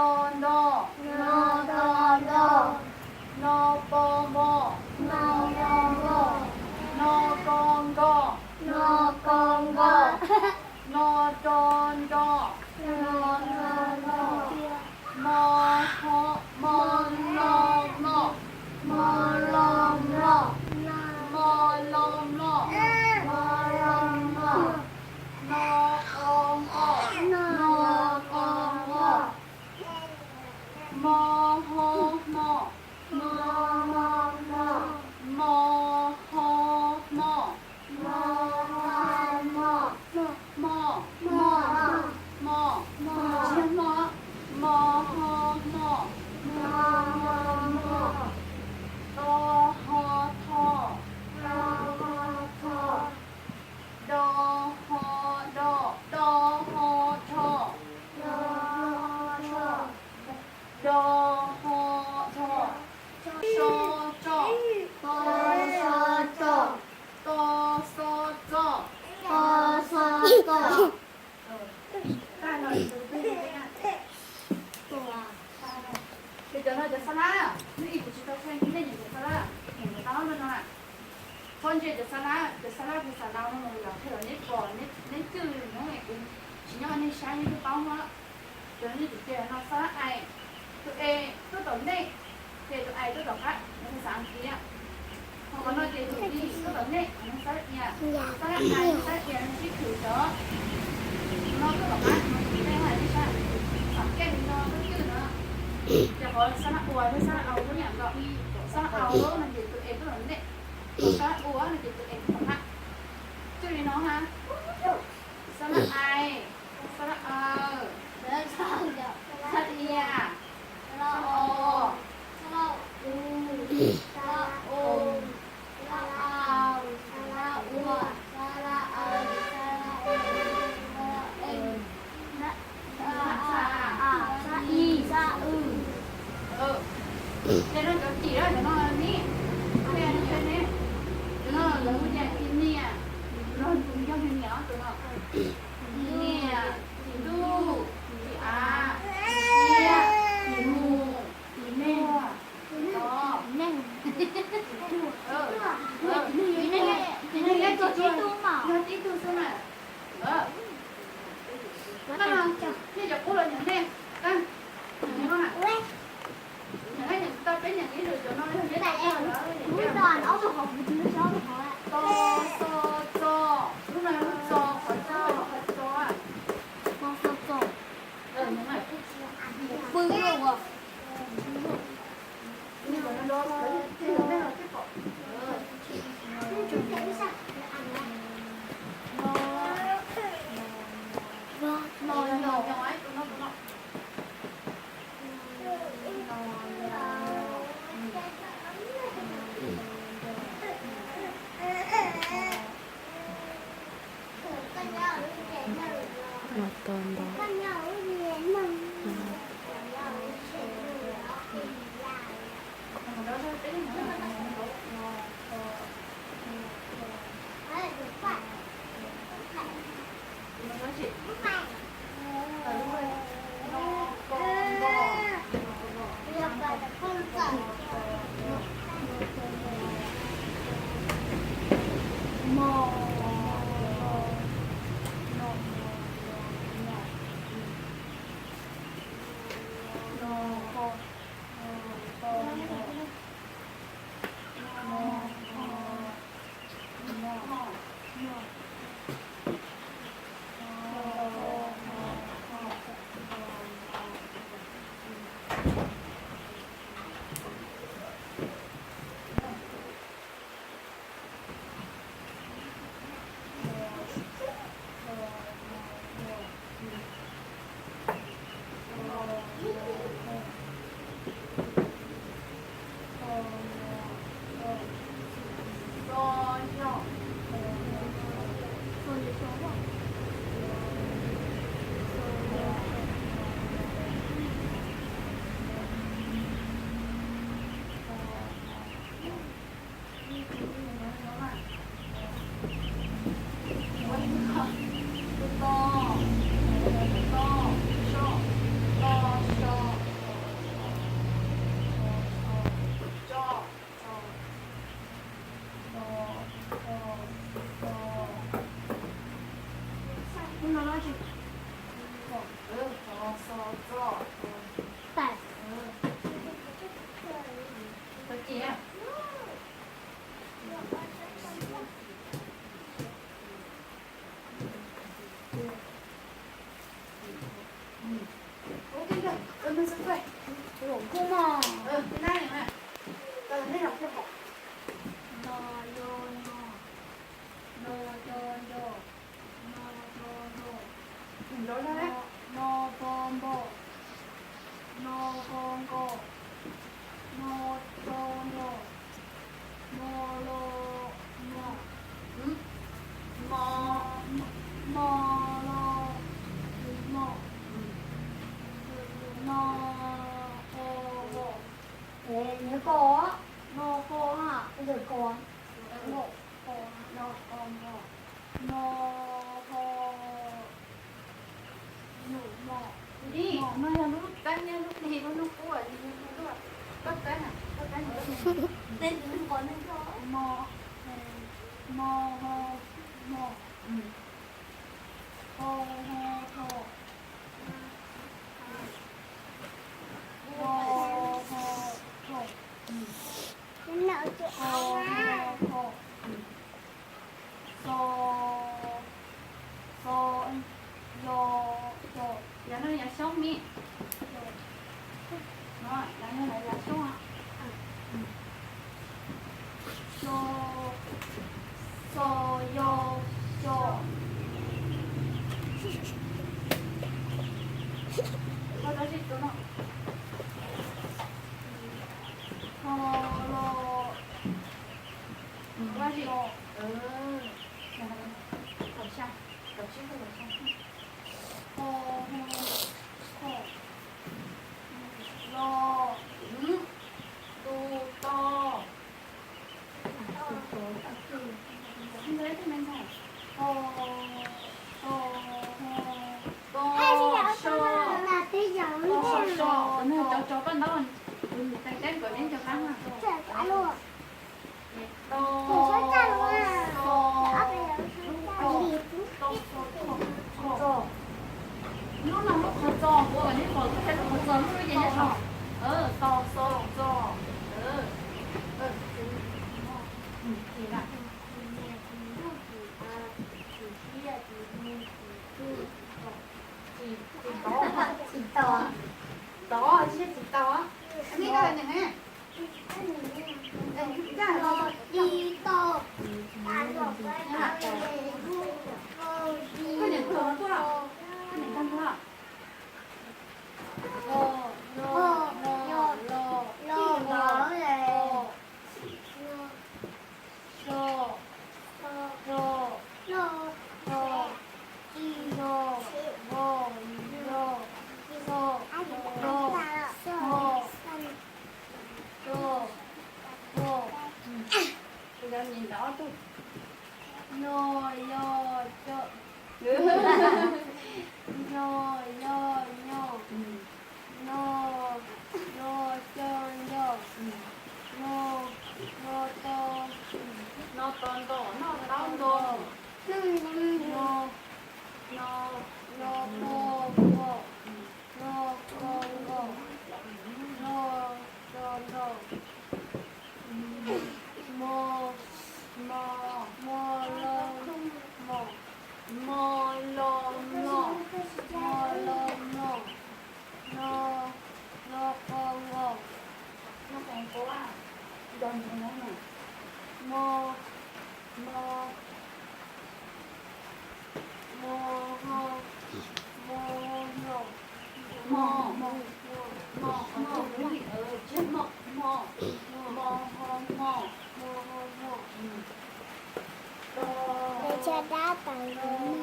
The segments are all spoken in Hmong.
Nto, nto, nto, nto. No po npo, no po npo, no ko nko, no ko nko. No do nto, no do nto. Mo ho, mo lo mo, mo lo mo, mo lo mo, mo lo mo. No o nko, no o nko. Mo ho hmo, mo ho hmo, mo ho hmo, mo ho hmo, hmo, hmo, hmo, tsis yog hmo, mo ho hmo, mo ho hmo. Do ho tho, do ho tho, do ho do, do ho do, do ho do, do ho do. So tso, so so tso, to so txo, to so txo. Ces cov no cov xab lab, hnub ib kuv tsis tau qhia nej cov xab lab, mus tau no na. Txhob ntsia cov xab lab, cov xab lab kuv xav laus no los qhia rau neb pom, neb cwj nyob es kuv tsis nyob nej saib neb twb paub no. Cov nej tus ces no xab lab ais, tus e tuaj tom nej, ces tus ais tuaj tom qab, nws xav kiv. Ho qhov no ces tus i tuaj tom nej, nws xab lab ias, xab lab ais, xab lab ias nws sib khwm cov no tuaj tom qab, no tus nej hais nej saib, xam kej li no tuaj cwj no. Ces qhov xab lab ua thiab xab lab au lub yam nkaus, xab lab au no ces tus e tuaj tom nej, xab lab ua no ces tus e tuaj tom qab. Cwj li no ha. Xab lab ais, xab lab aw, xab ias, xab o, xab lab u, xab lab u, xab lab au, xab lab ua, xab lab aw, xab lab e, xab lab a, xab i, xab w. Ces no cov cim, cov no ne, cov no lawv hu tias cim niam, no tus yog cim niam, tus no. Cim niam, cim ntuj, cim av, cim ciaj, cim mus, cim muag, cim tod. Cim neeg, cim neeg, cim neeg, yog tib tug xwb na. Nej cov qub los nyiam nej, nyiam nej, tau peb nyiam ib lwm cov no yog nej tau lawm. To, xo, txo, lub no yog lub txo, qhov txo, qhov txo, txo, xo, txo. Pw ua. No to nto. Kuv mog. Kuv nab li na. Tau nej los thiaj pom. No yo no. No yo yo. No yo yo. No po npo. No ko nko. No to no. No lo no. Mo. Mo lo. Mo. No ko nko. No ko. No ko. No ko nko. No ho. Mo. Tus no yog lub teb, lub plig, lub hnub qub, koj teb na, koj teb na. Mo. Mo ho. Mo. Ho ho ho. Ho ho ho. Ho ho ho. So, so, yo, so. Yog no yog xyoob mi. No, yog no yog xyoob. So, so, yo, so. Koj tab sis tus no. Ho lo. Vaj zim. Kaum xya, kaum tsib, kaum xya. Ho, ho, ho. Lo, tus, to. Ho, ho, ho. To, so, to, so, to. Cov cov koj ntaub, tus mus teev teb nkawd neb nco qab na. Lub no lub qhov txo, kuv kom nej pom lub qhov txo, lub no ces nyob saum. To so txo. Tsis tau, tsis tau, tsis tau. Koj niam tuag tuaj, koj niam tuag tuaj. Lo, lo, lo, lo, lo. So, so, so, so, so, so, so, so, so. Kuv cov niam ntawv ob tug. No, yo, co. No, yo, nyo. No, no, co, nco. No, no, to. No, to, nto. No, to, nto. No, no, no, ko, nko. No, ko, nko. No, to, nto. Mo, mo, mo, lo, mo. Mo, lo, mo. Mo, lo, mo. No, no, ko, nko. No, ko, nko. Mo, mo. Mo, ho, mo, ho, mo. Mo, mo, mo, mo, mo, ho, mo. Mo, ho, mo. To, to,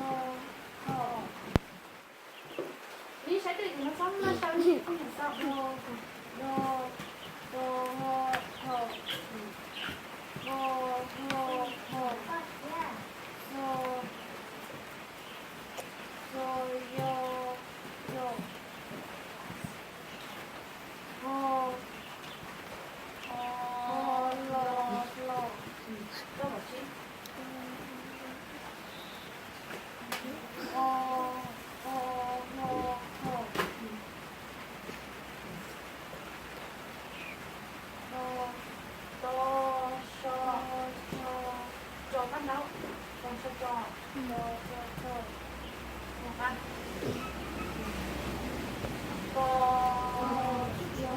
ho, ho. Ib saib tej tus no txhob maj sau li kuj yog xav do, do, do, ho, ho, do, ho, ho, do, do, yo, yo, ho, ho, lo, lo. To, to, so, so, tso kab ntaub, so, so, tso, so, so, so, mus qab. To, to,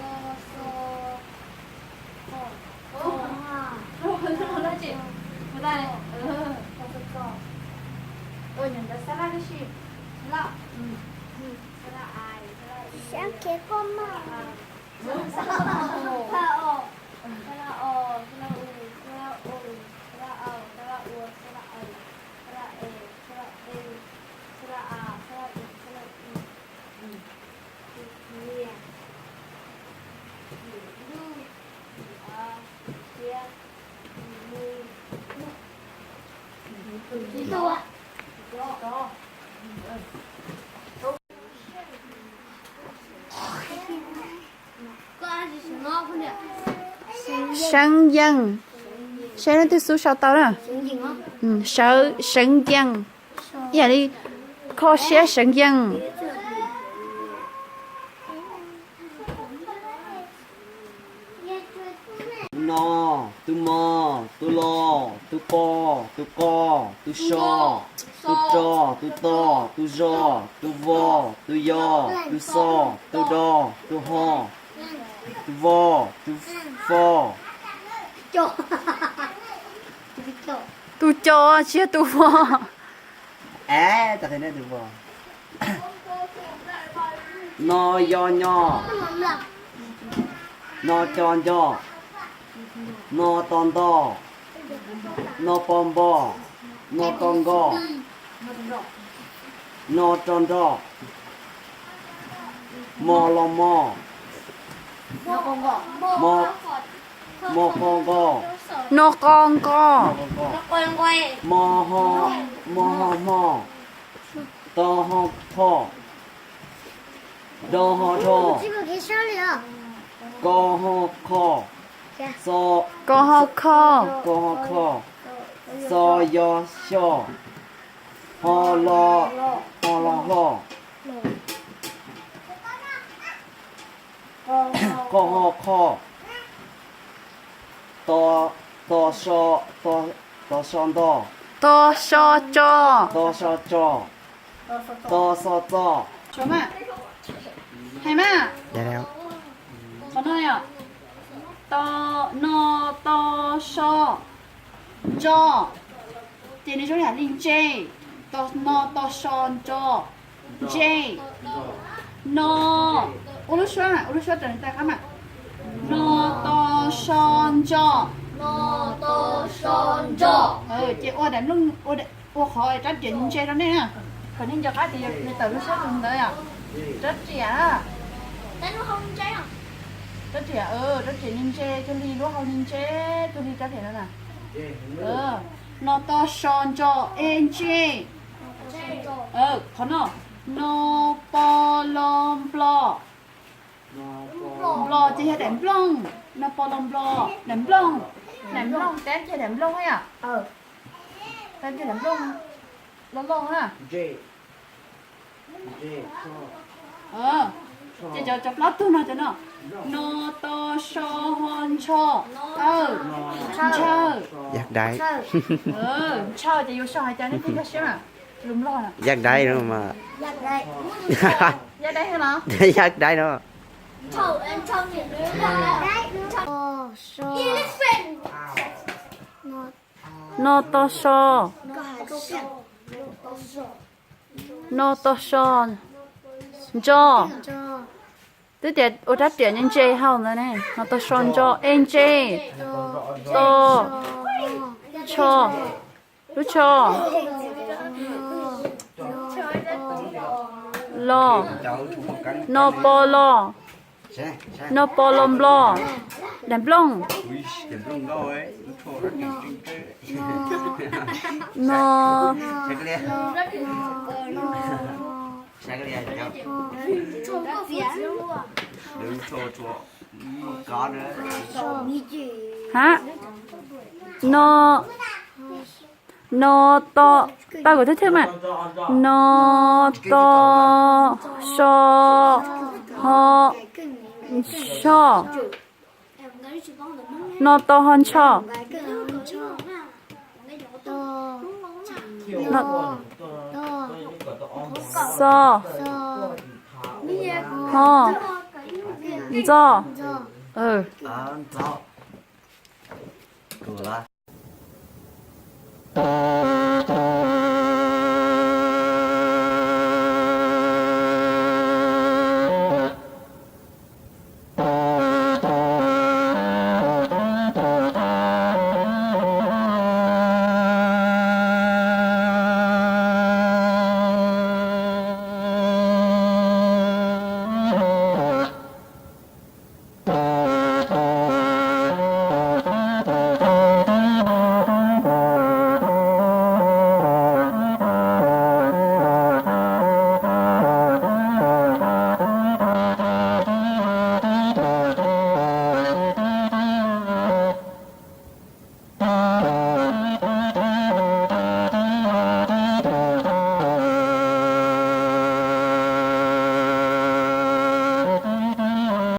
Seev yees. Saib leej twg xub sau tau na. Sawv, seev yees. Ib yam li kho siab seev yees. No, tus mo, tus lo, tus po, tus qo, tus so, tus tso, tus to, tus zo, tus vo, tus yo, tus xo, tus do, tus ho, tus vo, tus fo. Tus co tsis yog tus vo. No yo nyo. No co nco. No to nto. No po npo. No ko nko. No ro nro. Mo lo mo. Mo, mo qo nqo. No qo nqo. Mo ho, mo ho hmo. To ho qho. Do ho dho. Ko ho kho. Ko ho kho. Ko ho kho. Xo yo xyo. Ho lo, ho lo hlo. Qo ho qho. To, to so, to, to so nto. To so tso. To so tso. To so txo. Hais mas. Qhov no yom. To, no to so ntso. Ces nws zoo yam li ntse. To, no to so ntso. Ntse. No. Ua lub suab, ua lub suab raws nws tais qab mas. No to so ntso. Ces ua daim nplooj, ua qhov rab riam ntse rau nej na. Kom nej nco qab tias yog tawm lub suab tus ntawd yom. Rab riam. Rab riam, rab riam ntse cuag li lub hau ntse cuag li rab riam no na. No to so ntso e ntse. Qhov no. No po lo nplo. Nplo ces yog daim nplooj. No po lo nplo. Daim nplooj. Daim nplooj, tab ces daim nplooj yom. Tab ces daim nplooj loj loj na. Ces cov, cov plaub tug no, cov no. No to so ho ntsho. Ntshaw. Yaj dai. Ntshaw ces yus so hais cas nej thiaj nkag siab mas. Yaj dai no mas. Yaj dai no. No to so. No to so ntso. Twb tias ua rab riam ntse hau ntawd ne. No to so ntso e ntse. To, tsho, lub tsho, lo, no po lo, no po lo nplo, daim nplooj, no, ha, no, no to, tau kom thwj thwj mas. No to so ho ntsho. No to ho ntsho. Xo ho ntxo.